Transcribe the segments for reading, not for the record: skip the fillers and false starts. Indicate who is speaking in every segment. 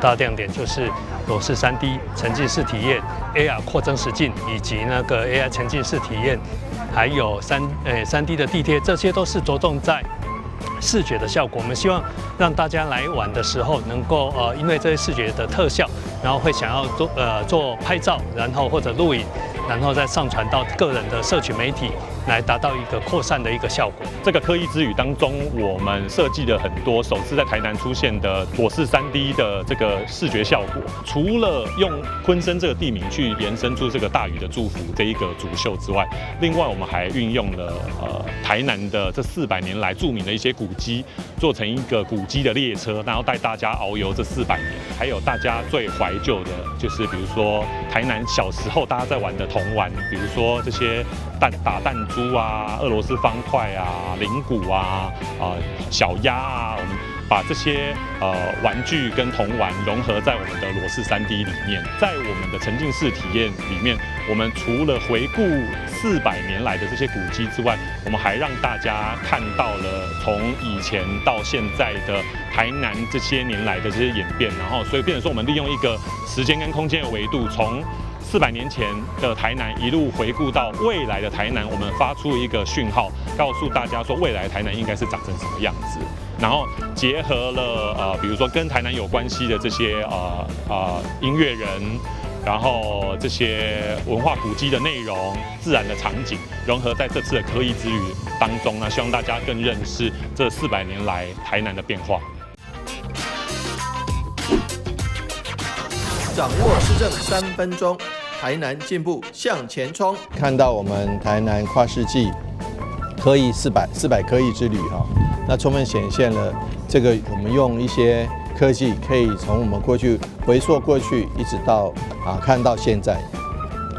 Speaker 1: 大亮點就是裸視 3D 沉浸式體驗、AR 擴增實境以及那個 AI 沉浸式體驗，還有3D 的地貼，這些都是着重在視覺的效果。我們希望讓大家來玩的時候，能夠因為這些視覺的特效，然後會想要做拍照，然後或者錄影，然後再上傳到個人的社群媒體，來達到一個擴散的一個效果。
Speaker 2: 這個科藝之旅當中，我們設計了很多首次在台南出現的裸視 3D 的這個視覺效果。除了用鯤鯓這個地名去延伸出這個大禹的祝福這一個主秀之外，另外我們還運用了台南的這400年來著名的一些古蹟，做成一個古蹟的列車，然後帶大家遨遊這400年。還有大家最懷舊的，就是比如說台南小時候大家在玩的童玩，比如說這些彈打彈珠啊、俄羅斯方塊啊、鈴鼓啊、小鴨啊，我們把這些玩具跟童玩融合在我們的裸視 3D 裡面，在我們的沉浸式體驗裡面，我們除了回顧400年來的這些古蹟之外，我們還讓大家看到了從以前到現在的台南這些年來的這些演變，然後所以變成說，我們利用一個時間跟空間的維度，從400年前的台南一路回顧到未來的台南，我們發出一個訊號，告訴大家說未來台南應該是長成什麼樣子。然後結合了比如說跟台南有關係的這些音樂人，然後這些文化古蹟的內容、自然的場景，融合在這次的科藝之旅當中呢，希望大家更認識這400年來台南的變化。
Speaker 3: 掌握市政3分鐘，台南進步向前衝。
Speaker 4: 看到我們台南跨世紀科藝四百科藝之旅哈，那充分顯現了這個我們用一些科技可以從我們過去回溯過去，一直到看到現在，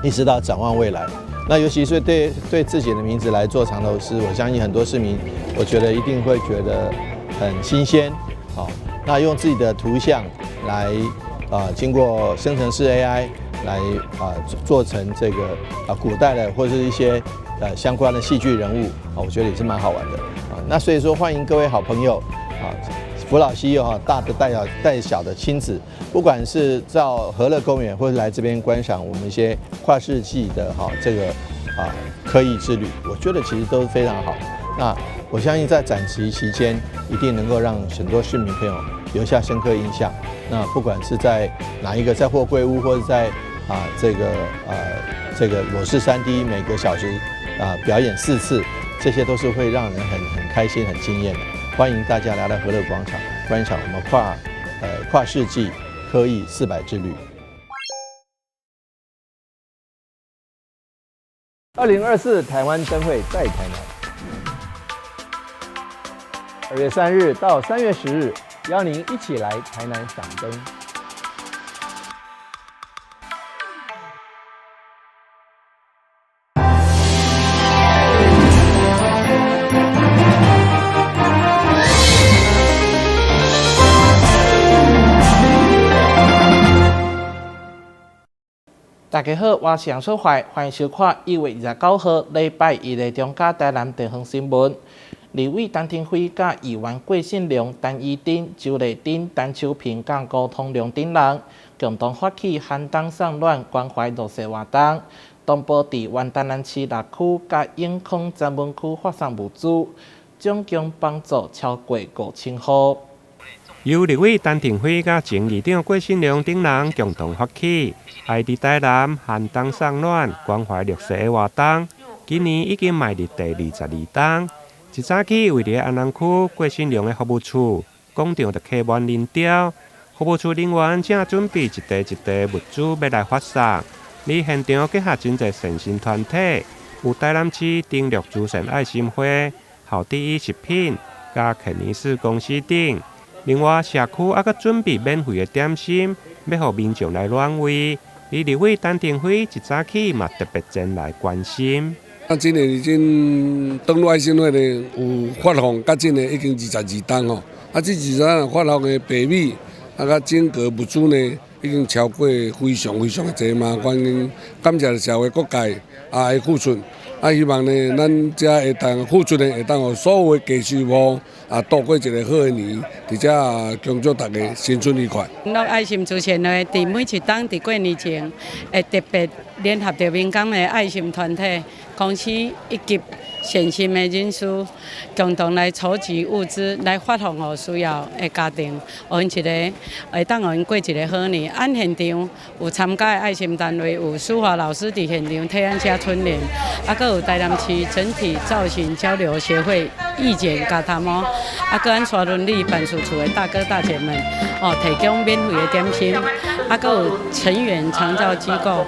Speaker 4: 一直到展望未來。那尤其是對自己的名字來做藏頭詩，我相信很多市民，我覺得一定會覺得很新鮮。好，那用自己的圖像來經過生成式 AI 來做成這個古代的或者是一些相關的戲劇人物啊，我覺得也是蠻好玩的啊。那所以說，歡迎各位好朋友啊，扶老攜幼哈，大的帶小帶小的親子，不管是到河樂公園，或者來這邊觀賞我們一些跨世紀的哈這個科藝之旅，我覺得其實都是非常好。那我相信在展期期間，一定能夠讓很多市民朋友留下深刻印象。那不管是在哪一個，在貨櫃屋，或者在這個裸視 3D 每個小時表演4次，這些都是會讓人很開心、很驚豔的。歡迎大家來到河樂廣場觀賞我們跨世紀科藝400之旅。
Speaker 3: 2024台灣燈會在台南，2月3日到3月10日，邀您一起來台南賞燈。
Speaker 5: 大家好，我是楊淑懷，歡迎收看1月29號禮拜一的中嘉台南地方新聞。立委陳亭妃佮議員郭信良、陳怡貞、周麗珍、陳秋萍佮辜通良等人，共同發起寒冬送暖關懷弱勢活動，同步佇原台南市六區佮永康曾文區發送物資，總共幫助超過5000戶。
Speaker 6: 由立委陳亭妃佮前議長郭信良等人共同發起，愛佇台南寒冬送暖關懷弱勢的活動，今年已經邁入第22冬。一早起，位佇安南區郭信良的服務處廣場就客滿人潮，服務處人員正準備一袋一袋物資欲來發送。而現場結合真濟善心團體，有台南市登錄慈善愛心會、好第一食品、佮肯尼斯公司等。另外，社區猶閣準備免費的點心，欲予民眾來暖胃。而立委陳亭妃一早起嘛特別前來關心。
Speaker 7: 啊，今年已經登錄愛心會呢，有發放，到今年已經22冬吼。啊，這22冬發放的白米，啊，佮整個物資呢，已經超過非常非常的濟嘛。歡迎感謝社會各界的付出。啊，希望呢，咱遮會當付出的會當予所有的低收入戶啊度過一个好的年，佇遮恭祝大家新春愉快。
Speaker 8: 樂愛心慈善會佇每一冬佇過年前，會特別聯合著民間的愛心團體、公司以及善心的人士，共同來籌集物資，來發放予需要的家庭，予𪜶一个會當予𪜶過一个好年。按現場有參加的愛心單位有書法老師佇現場替咱寫春聯，啊，閣有台南市整體造型交流協會意見加頭毛，啊，閣咱沙崙里辦事處的大哥大姐們，哦，提供免費的點心，啊，閣有成員長照機構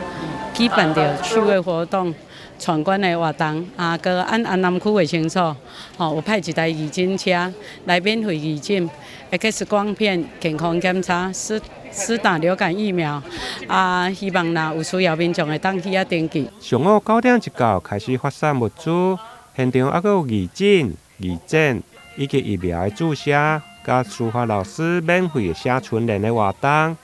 Speaker 8: 舉辦著趣味活動。闖關的活動，啊，閣按安南區衛生所，吼，有派一台義診車來免費義診，X 光片、健康檢查、施打流感疫苗，啊，希望若有需要民眾會當去遐登記。
Speaker 6: 上午9點一到開始發送物資，現場猶閣有義診、義診以及疫苗的注射，佮書法老師免費寫春聯的活動。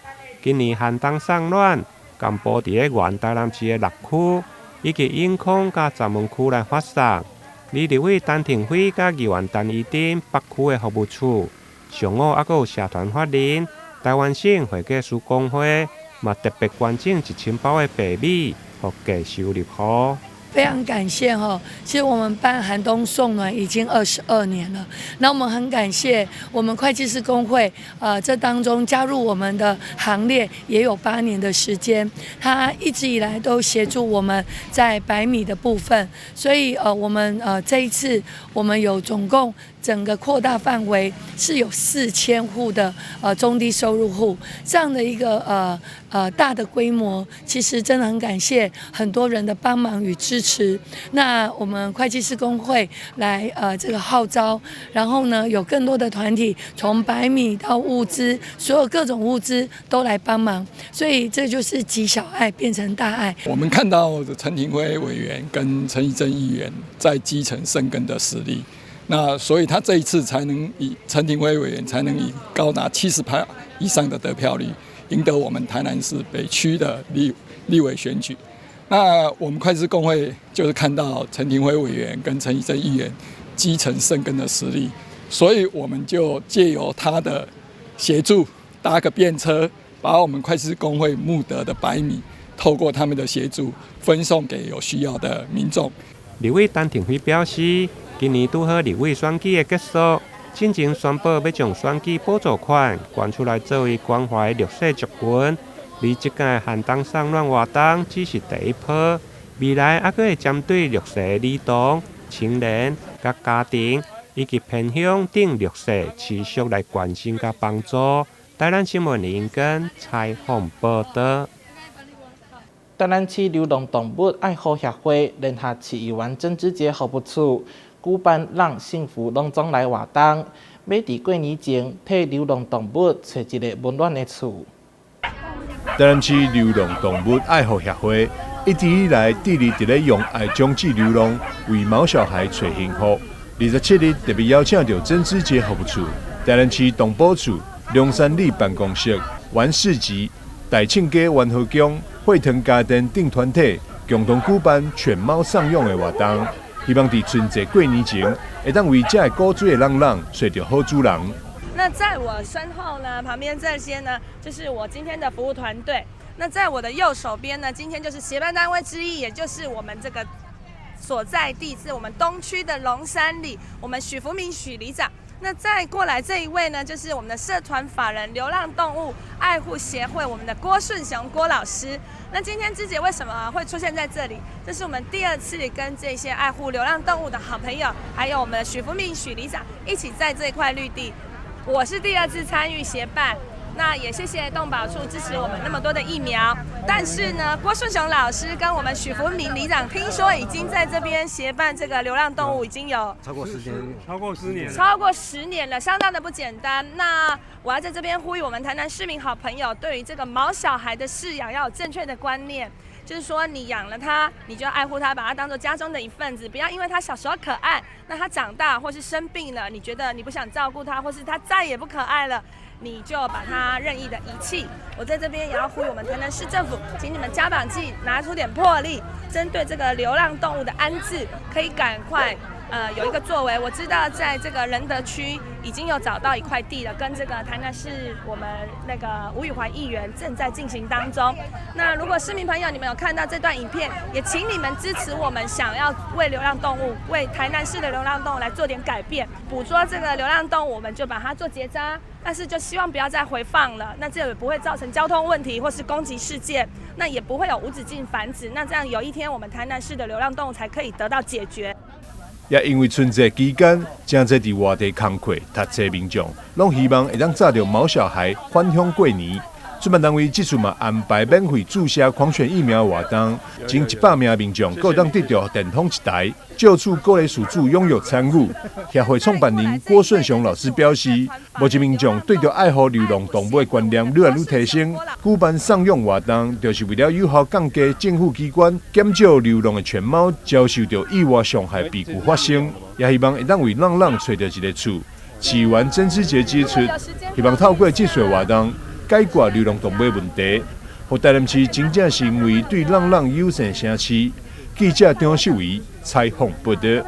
Speaker 6: 今年寒冬送暖，共布佇咧原台南市的六區以及永康佮鄒門區來發送。而立委陳亭妃佮議員陳怡貞北區的服務處，上午猶閣有社團法人、台灣省會計師公會，嘛特別捐贈1000包的白米，予低收入戶。
Speaker 9: 非常感謝哈，其實我們辦寒冬送暖已經22年了，那我們很感謝我們會計師公會，這當中加入我們的行列也有8年的時間，他一直以來都協助我們在白米的部分，所以我們這一次我們有總共整個擴大範圍是有4000戶的中低收入戶，這樣的一個大的規模，其實真的很感謝很多人的幫忙與支持。那我們會計師公會來這個號召，然後呢有更多的團體從白米到物資，所有各種物資都來幫忙，所以這就是集小愛變成大愛。
Speaker 10: 我們看到陳亭妃委員跟陳儀真議員在基層深耕的實力，那所以他這一次才能以陳亭妃委員才能以高達70%以上的得票率，贏得我們台南市北區的立委選舉。那我們會計師公會就是看到陳亭妃委員跟陳儀真議員基層深耕的實力，所以我們就借由他的協助，搭個便車，把我們會計師公會募得的白米，透過他們的協助，分送給有需要的民眾。
Speaker 6: 立委陳亭妃表示，今年拄好立委選舉的結束，進前宣布欲將選舉補助款捐出來作為關懷弱勢族群。而這屆寒冬送暖活動只是第一波，未來猶閣會針對弱勢兒童、青年、佮家庭以及偏鄉等弱勢持續來關心佮幫助。台南新聞林根採訪報導。
Speaker 5: 台南市流浪動物愛護協會聯合市議員曾志傑服務處舉辦讓幸福攏總來活動，欲佇過年前替流浪動物揣一个溫暖的厝。
Speaker 11: 台南市流浪動物愛護協會一直以來致力佇咧用愛終止流浪，為毛小孩揣幸福。27日特別邀請著曾志傑服務處、台南市動保處、龍山里辦公室、玩市集、大慶街元和宮、惠騰家電等團體共同舉辦犬貓送養的活動，希望佇春節過年前，會當為這个古錐的浪浪揣著好主人。
Speaker 12: 那在我身後呢，旁邊這些呢，就是我今天的服務團隊。那在我的右手邊呢，今天就是協辦單位之一，也就是我們這個所在地是我們東區的龍山里，我們許福明許里長。那再過來這一位呢，就是我們的社團法人流浪動物愛護協會，我們的郭順雄郭老師。那今天芝姐為什麼會出現在這裡？這是我們第二次跟這些愛護流浪動物的好朋友，還有我們的許福明許里長一起在這塊綠地。我是第二次參與協辦，那也謝謝動保處支持我們那麼多的疫苗。但是呢，郭順雄老師跟我們許福明里長聽說已經在這邊協辦這個流浪動物已經有
Speaker 13: 超過十年，超過十年，
Speaker 12: 超過十年了，相當的不簡單。那我要在這邊呼籲我們台南市民好朋友，對於這個毛小孩的飼養要有正確的觀念。就是說，你養了它，你就要愛護它，把它當做家中的一份子，不要因為它小時候可愛，那它長大或是生病了，你覺得你不想照顧它，或是它再也不可愛了，你你就把它任意的遺棄。我在這邊也要呼籲我們台南市政府，請你們加把勁，拿出點魄力，針對這個流浪動物的安置，可以趕快有一個作為。我知道在這個仁德區已經有找到一塊地了，跟這個台南市我們那個吳宇環議員正在進行當中。那如果市民朋友你們有看到這段影片，也請你們支持我們，想要為流浪動物、為台南市的流浪動物來做點改變，捕捉這個流浪動物，我們就把它做結紮。但是就希望不要再回放了，那這也不會造成交通問題或是攻擊事件，那也不會有無止境繁殖。那這樣有一天我們台南市的流浪動物才可以得到解決。
Speaker 11: 也因為春節期間，誠濟佇外地工課、讀冊民眾，攏希望會當紮著毛小孩返鄉過年。主辦單位這次嘛安排免費注射狂犬疫苗活動，近100名民眾閣當得著電風一台，藉此鼓勵飼主踴躍參與。協會創辦人郭順雄老師表示，目前民眾對著愛護流浪動物的觀念愈來愈提升，舉辦送養活動，就是為了有效降低政府機關減少流浪的犬貓遭受著意外傷害悲劇發生，也希望會當為浪浪揣著一个厝。市議員曾之傑指出，希望透過這次活動，解決流浪動物問題，予台南市真正成為對浪浪友善城市。記者張秀維採訪報導。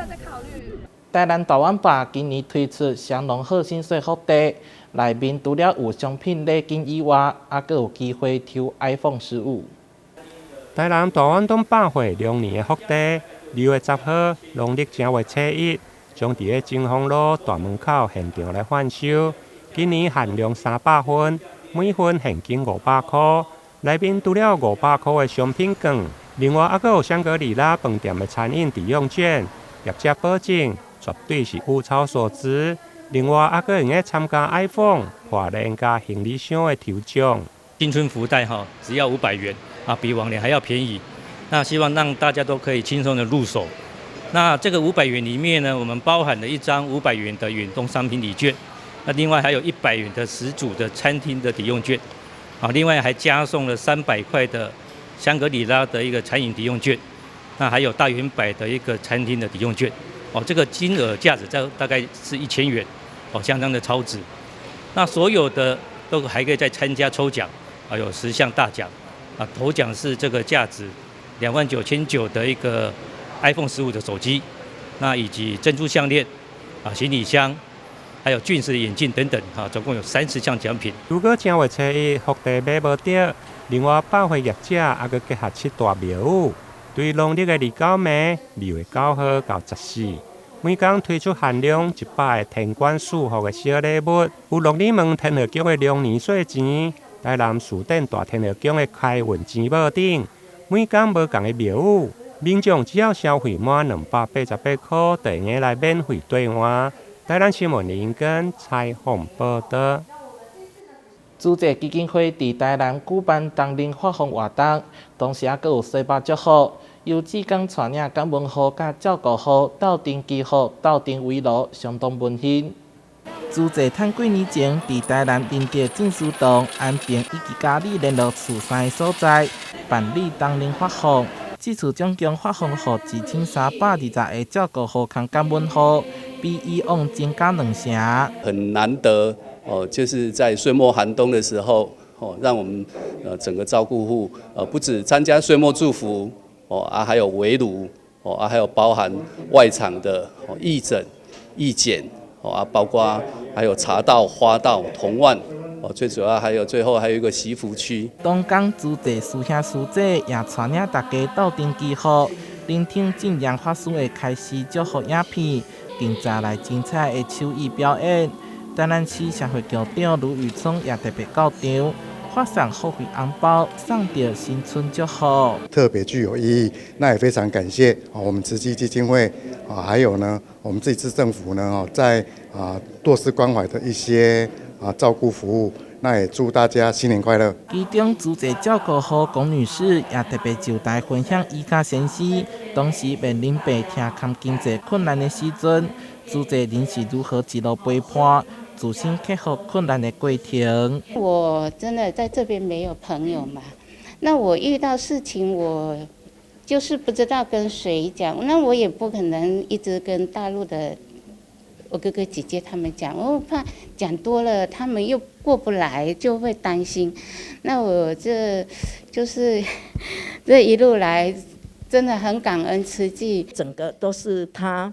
Speaker 5: 台南大丸百今年推出雙龍賀新歲福袋，內面除了有商品禮金以外，猶閣有機會抽 iPhone 15。
Speaker 6: 台南大丸東百貨龍年的福袋，2月10號，農曆正月初一，將佇咧金峰路大門口現場來販售。今年限量300份，每份現金500箍。內面除了500箍的商品券，另外猶閣有香格里拉飯店的餐飲抵用券，業者保證絕對是物超所值。另外，猶閣會用參加 iPhone 破鏈佮行李箱的抽獎。
Speaker 14: 新春福袋哈，只要500元啊，比往年還要便宜。那希望讓大家都可以輕鬆的入手。那這個五百元裡面呢，我們包含了一張五百元的遠東商品禮券，那另外還有100元的10組的餐廳的抵用券，啊，另外還加送了300塊的香格里拉的一個餐飲抵用券，那還有大遠百的一個餐廳的抵用券，哦，這個金額價值在大概是1000元，哦，相當的超值。那所有的都還可以再參加抽獎，啊，有10項大獎，啊，頭獎是這個價值29,900的一個 iPhone 15的手機，那以及珍珠項鏈、啊行李箱，還有近視眼鏡等等，哈，總共有30項獎品。
Speaker 6: 如果正月初一福袋買無著，另外百貨業者猶閣結合七大廟宇，對農曆的29暝、2月9號到14，每工推出限量100個天官賜福的小禮物，有鹿耳門天后宮的龍年歲錢，台南士典大天后宮的開運錢寶等，每工無仝的廟宇。民眾只要消費滿288箍，就會用來免費兌換。台南新聞林根採訪報導。
Speaker 5: 慈濟基金會佇台南舉辦冬令發放活動，同時猶閣有洗腹祝福，由志工帶領感恩戶佮照顧戶鬥陣祈福、鬥陣圍爐，相當溫馨。慈濟趁過年前，佇台南仁德進思堂安平以及嘉里聯絡處三个所在辦理冬令發放。這次總共發放予1320個照顧戶佮感恩戶，比以往增加兩成。
Speaker 15: 很難得哦，就是在歲末寒冬的時候，哦，讓我們整個照顧戶，不止參加歲末祝福，哦啊，還有圍爐，哦啊，還有包含外場的哦義診、義檢，哦啊，包括還有茶道、花道、銅腕。哦，最主要還有最後還有一個惜福區。
Speaker 5: 當天慈濟師兄師姐也帶領大家鬥陣祈福，聆聽證嚴法師的開示祝福影片，並帶來精彩的手藝表演。台南市社會局長盧宇聰也特別到場，發送福利紅包，送著新春祝福。
Speaker 16: 特別具有意義，那也非常感謝啊，我們慈濟基金會啊，還有呢，我們這次政府呢，在啊弱勢關懷的一些啊照顧服務，那也祝大家新年快樂。
Speaker 5: 其中，慈濟照顧戶龔女士也特別就台分享伊佮先生當時面臨病痛佮經濟困難的時陣，慈濟人是如何一路陪伴，自身克服困難的過程。
Speaker 17: 我真的在這邊沒有朋友嘛，那我遇到事情我就是不知道跟誰講，那我也不可能一直跟大陸的我哥哥姐姐他們講，我怕講多了，他們又過不來，就會擔心。那我這就是這一路來，真的很感恩慈濟。
Speaker 18: 整個都是他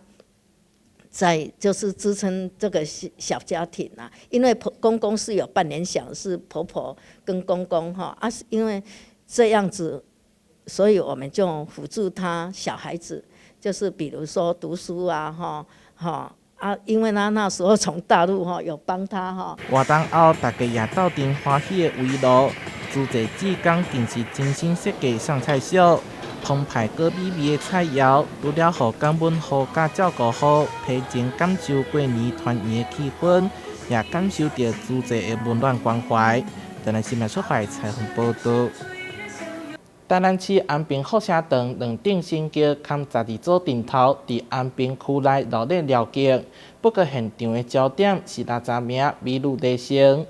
Speaker 18: 在，就是支撐這個小家庭啊。因為婆公公是有半年享，是婆婆跟公公哈啊，是因為這樣子，所以我們就輔助他小孩子，就是比如說讀書啊，哈哈。啊，因為他那時候從大陸吼有幫他吼。
Speaker 5: 活動後，大家也鬥陣歡喜的圍爐，慈濟志工更是精心設計送菜色，澎湃閣美味的菜餚，除了予感恩戶佮照顧戶提前感受過年團圓的氣氛，也感受著慈濟的溫暖關懷。台南新聞出發採訪報導。台南市安平副城場兩頂神轎崁十二組陣頭，佇安平區內熱鬧繞境。不過現場的焦點是60名美女禮生，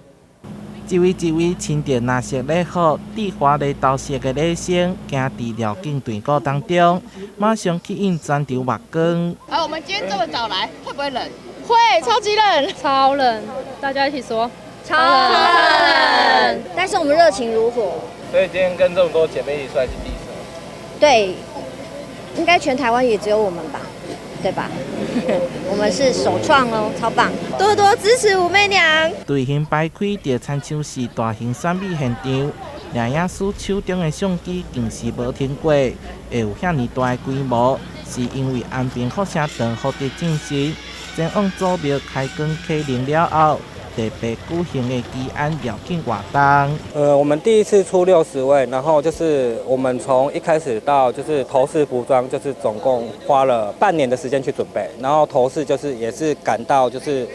Speaker 5: 一位一位穿著藍色禮服、戴華麗頭飾的禮生，行佇繞境隊伍當中，馬上吸引全場目光。
Speaker 19: 啊，我們今天這麼早來，會不會冷？會，超級冷，
Speaker 20: 超冷，大家一起說，
Speaker 19: 超冷。但是我們熱情如火。
Speaker 21: 所以今天跟這麼多姐妹一起出來是第一次。
Speaker 19: 對，應該全台灣也只有我們吧，對吧？我們是首創哦，超棒！多多支持武媚娘。
Speaker 5: 隊形擺開，就親像是大型選美現場，攝影師手中的相機更是無停過。會有遐爾大的規模，是因為安平副城場負責證實，前往祖廟開光啟靈了後，特別舉行的祈安繞境活動。
Speaker 22: 我們第一次出60位，然後就是我們從一開始到就是頭飾服裝，就是總共花了半年的時間去準備，然後頭飾就是也是趕到就是，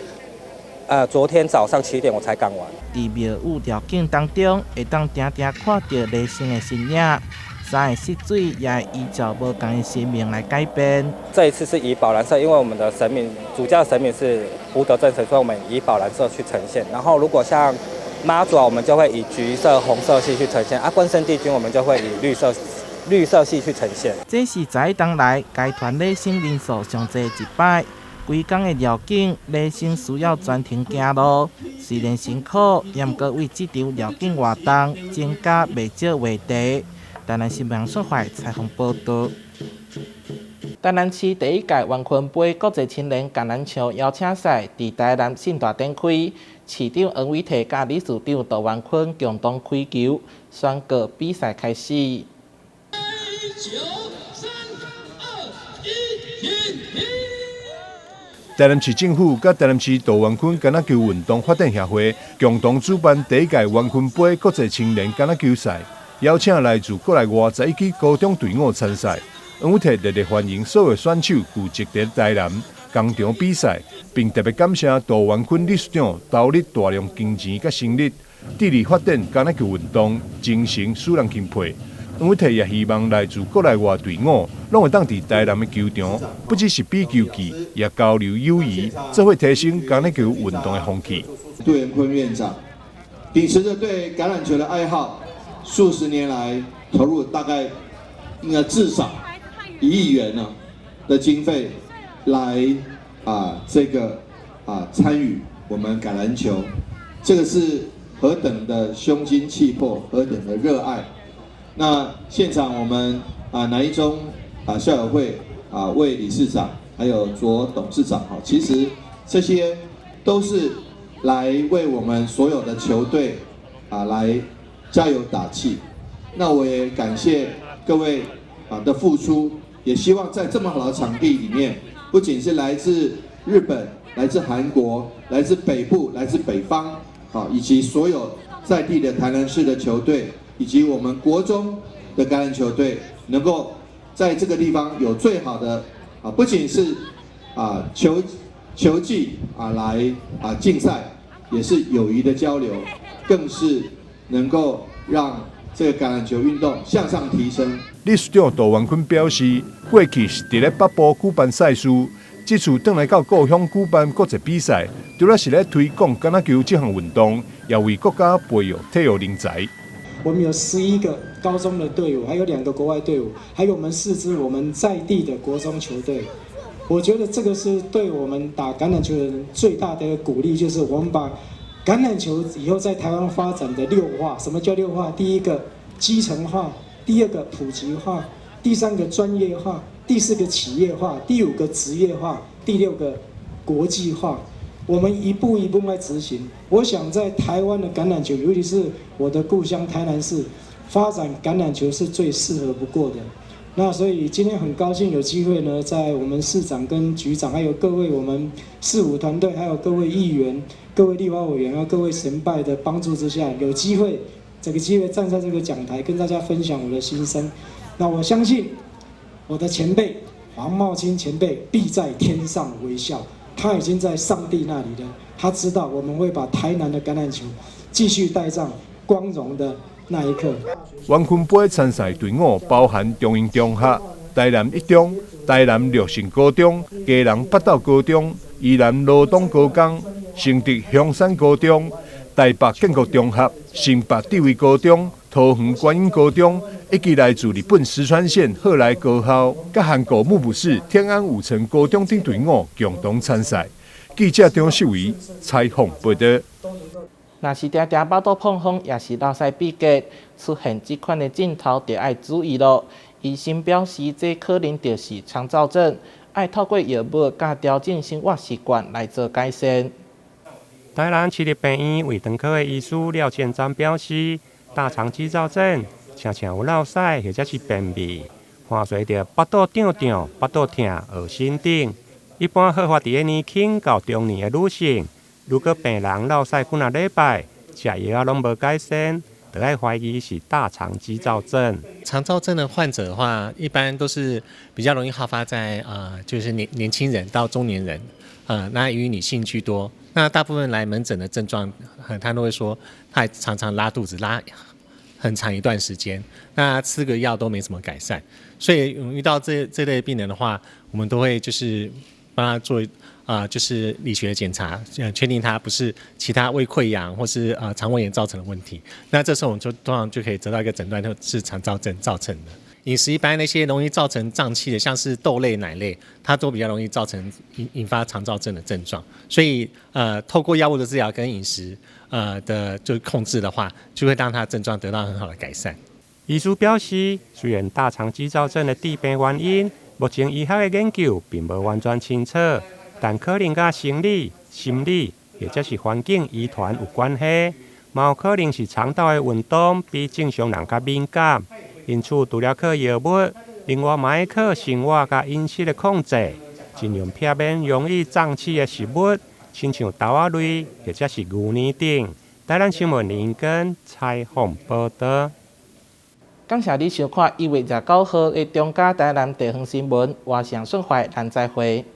Speaker 22: 昨天早上7點我才趕完。
Speaker 5: 佇廟宇繞境當中，會當定定看著禮生的身影，衫的色水也會依照無仝的神明來改變。
Speaker 22: 這一次是以寶藍色，因為我們的神明主教神明是福德正神，所以我們以寶藍色去呈現。然後如果像媽祖，我們就會以橘色、紅色系去呈現；啊，關聖帝君，我們就會以綠色系去呈現。
Speaker 5: 這是11冬來該團禮生人數上濟一擺。規工的繞境禮生需要專程行路，雖然辛苦，毋過為這場繞境活動增加袂少話題。台南新聞出發採訪報導。台南市第一屆元坤杯國際青年橄欖球邀請賽佇台南信大展開，市長黃偉哲佮理事長杜元坤共同開球，宣告比賽開始。
Speaker 23: 九三二一，停！
Speaker 11: 台南市政府佮台南市杜元坤橄欖球運動發展協會共同主辦第一屆元坤杯國際青年橄欖球賽，邀請來自國內外11支高中隊伍參賽。黃偉哲熱烈歡迎所有選手聚集佇台南同場比賽，並特別感謝杜元坤理事長投入大量金錢佮心力，致力發展橄欖球運動，精神使人欽佩。黃偉哲也希望來自國內外隊伍，攏會當佇台南的球場，不只是比球技，也交流友誼，做伙提升橄欖球運動的風氣。
Speaker 4: 杜元坤院長秉持着對橄欖球的愛好，數十年來投入大概應該至少1億元呢的經費來這個參與我們橄欖球，這個是何等的胸襟氣魄，何等的熱愛。那現場我們南一中校友會魏理事長，還有卓董事長，其實這些都是來為我們所有的球隊來加油打氣。那我也感謝各位的付出，也希望在這麼好的場地裡面，不僅是來自日本、來自韓國、來自北部、來自北方，以及所有在地的台南市的球隊，以及我們國中的橄欖球隊，能夠在這個地方有最好的不僅是球技來競賽，也是友誼的交流，更是能夠讓這個橄欖球運動向上提升。
Speaker 11: 理事長杜元坤表示，過去是佇咧北部舉辦賽事，這次轉來到故鄉舉辦國際比賽，除了是咧推廣橄欖球這項運動，也為國家培育體育人才。
Speaker 24: 我們有11個高中的隊伍，還有兩個國外隊伍，還有我們四支我們在地的國中球隊。我覺得這個是對我們打橄欖球的人最大的一個鼓勵，就是我們把橄欖球以後在台灣發展的六化。什麼叫六化？第一個基層化，第二個普及化，第三個專業化，第四個企業化，第五個職業化，第六個國際化。我們一步一步來執行。我想在台灣的橄欖球，尤其是我的故鄉台南市，發展橄欖球是最適合不過的。那所以今天很高興有機會呢，在我們市長跟局長，還有各位我們市府團隊，還有各位議員、各位立法委員，還有各位前輩的幫助之下，有機會這個機會站在這個講台，跟大家分享我的心聲。那我相信我的前輩黃茂清前輩必在天上微笑，他已經在上帝那裡了。他知道我們會把台南的橄欖球繼續帶上光榮的那一刻。
Speaker 11: 遠坤杯參賽隊伍包含中英中學、台南一中、台南六成高中、基隆北斗高中、宜蘭羅東高工、承德香山高中、台北建國中學、新北智慧高中、桃園觀音高中，以及來自日本石川縣賀來高校、佮韓國木浦市天安武成高中等隊伍共同參賽。記者張秀維採訪報導。
Speaker 5: 若是定定腹肚膨風，抑是落屎秘結，出現這款的症頭，就愛注意囉。醫生表示，這可能就是腸躁症，愛透過藥物佮調整生活習慣來做改善。
Speaker 6: 台南市立病院胃腸科的醫師廖建章表示，大腸激躁症，親像有落屎或者是便秘，伴隨著腹肚脹脹、腹肚疼、噁心等。一般好發佇咧年輕到中年的女性。如果病人落屎幾若禮拜，食藥仔攏無改善，就愛懷疑是大腸激躁症。
Speaker 1: 腸躁症的患者的話，一般都是比較容易好發在就是年輕人到中年人，那以女性居多。那大部分來門診的症狀，他都會說，他常常拉肚子，拉很長一段時間，那吃個藥都沒什麼改善。所以遇到這類病人的話，我們都會就是幫他做就是理學檢查，確定他不是其他胃潰瘍或是腸胃炎造成的問題。那這時候我們就通常就可以得到一個診斷，就是腸躁症造成的。飲食一般那些容易造成脹氣的，像是豆類、奶類，它都比較容易造成引發腸躁症的症狀。所以透過藥物的治療跟飲食的就控制的話，就會讓他症狀得到很好的改善。
Speaker 6: 醫師表示，雖然大腸激躁症的致病原因，目前醫學的研究並無完全清楚，但可能佮生理、心理或者是環境遺傳有關係，嘛有可能是腸道的運動比正常人較敏感。因此，除了靠藥物，另外嘛愛靠生活佮飲食的控制，盡量避免容易脹氣的食物，親像豆仔類或者是牛奶等。台南新聞林根採訪報導。
Speaker 5: 感謝你收看1月29號的中嘉台南地方新聞，我是楊順懷，咱再會。